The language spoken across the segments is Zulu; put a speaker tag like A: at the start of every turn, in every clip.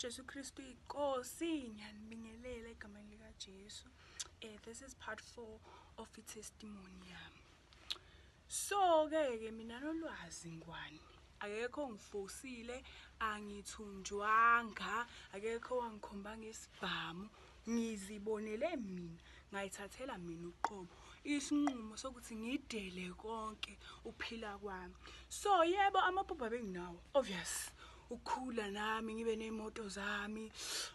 A: Jesu Kristu iNkosi, ngiyanibingelela egameni likaJesu. This is part 4 of i-testimony yami. So ke ke mina Nolwazi Ngwane, akekho ongifosile, angithunjwanga, akekho wangikhomba ngesibhamu, ngizibonele mina, ngayithathela mina uqobo isinqumo sokuthi ngidele konke ukuphila kwami. So yebo, amaphupho benginawo, obvious, ukukhula nami ngibe ney'moto zami,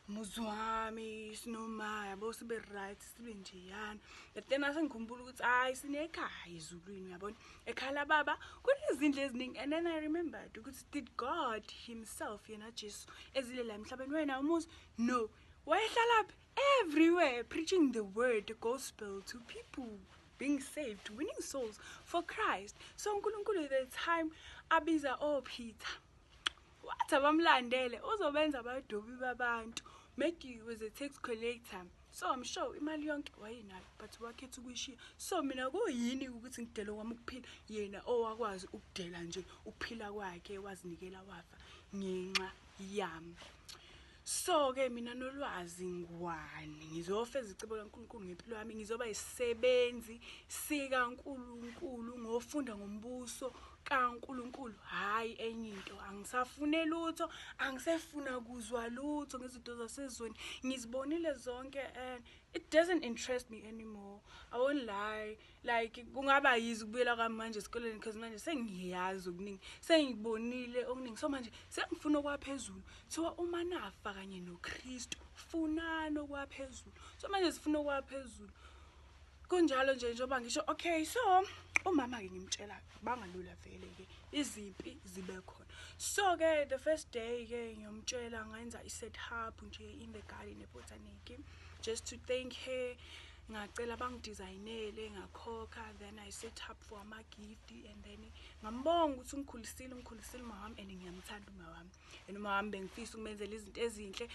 A: umuzi wami, sinoma yabo, sibe right, sibe njeyana. But then asengikhumbula ukuthi hhayi, sinekhaya ezulwini, uyabona, ekhaya lababa kunezindlu eziningi. And then I remembered ukuthi did God himself, yena Jesu ezile la emhlabeni, wena umuzi? No. Wayehlalaphi? Everywhere, preaching the word, the gospel to people being saved, winning souls for Christ. So uNkulunkulu, the time abiza oPeter, wathi abamlandele, uzobenza abadobi babantu. Matthew was a tax collector, so I'm sure imali yonke wayenayo, but wakhetha ukuyishiya. So mina kuyini ukuthi ngidele kwami ukuphila, yena owakwazi ukudela nje ukuphila kwakhe, wazinikela, wafa ngenxa yami? So-ke mina Nolwazi Ngwane ngizofeza icebo kaNkulunkulu ngempilo yami, ngizoba isisebenzi sikaNkulunkulu, ngofunda ngombuso kaNkulunkulu, hhayi enye into. Angisafune lutho, angisefuna kuzwa lutho ngezinto zasezweni. Ngizibonile zonke and it doesn't interest me anymore, I won't lie. Like, kungaba yizi ukubuyela kwami manje esikoleni, because manje sengiyazi okuningi, sengibonile okuningi. So manje sengifuna okwaphezulu. Kuthiwa uma nafa kanye noKristu, funani okwaphezulu. So manje sifuna okwaphezulu. Kunjalo nje, njengoba ngisho. Okay, so umama-ke ngimtshela, bangalula vele-ke, izimpi zibe khona. So-ke the first day-ke ngiyomtshela, ngenza i-set up nje in the garden eBotanic just to thank her. Ngacela bangidizayinele, ngakhokha, then I set up for ama-gift and then ngambonga ukuthi ungikhulisile, ungikhulisile uma wami, and ngiyamthanda uma wami, and uma wami bengifisa ukumenzela izinto ezinhle.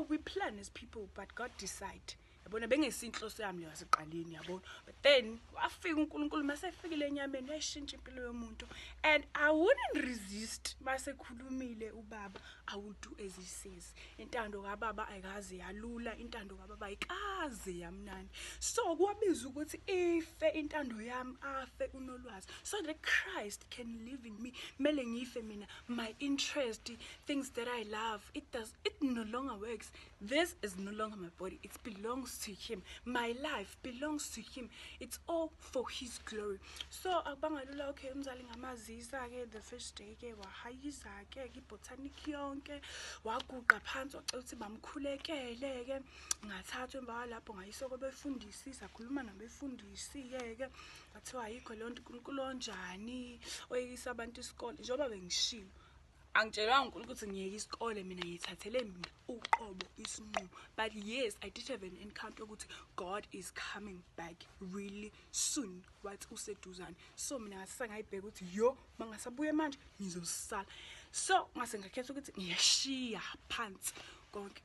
A: We plan as people, but God decide, yabona. Bengesinhloso yami leyo yasekuqaleni, yabona, but then wafika uNkulunkulu. Masefikile enyameni, wayishintsha impilo yomuntu, and I wouldn't resist. Masekhulumile ubaba, I will do as he says. Intando kababa ayikaze yalula, intando kababa ayikaze yamnandi. So kwabiza ukuthi ife intando yami, afe uNolwazi, so that Christ can live in me. Kumele ngife mina, my interest, things that I love, it no longer works. This is no longer my body, it belongs to him. My life belongs to him. It's all for his glory. So akubangalula. Okay, umzali ngamazisa-ke the first day-ke, wahayiza-ke iBotanic yonke, waguqa phansi, wacela ukuthi bamkhulekele-ke. Ngathathwa emva kwalapho, ngayiswa kwabefundisi, sakhuluma nabefundisi-ke ke, kwathiwa ayikho leyo nto, uNkulunkulu onjani oyekisa abantu isikole? Njengoba bengishilo, angitshelwanga uNkulunkulu ukuthi ngiyeke isikole, mina ngiyithathele mina uqobo isinqumo. But yes, I did have an encounter ukuthi God is coming back really soon, wathi useduzane. So mina ngase ngayibheka ukuthi yo, mangasabuye manje ngizosala. So ngase ngakhetha ukuthi ngiyashiya phansi konke.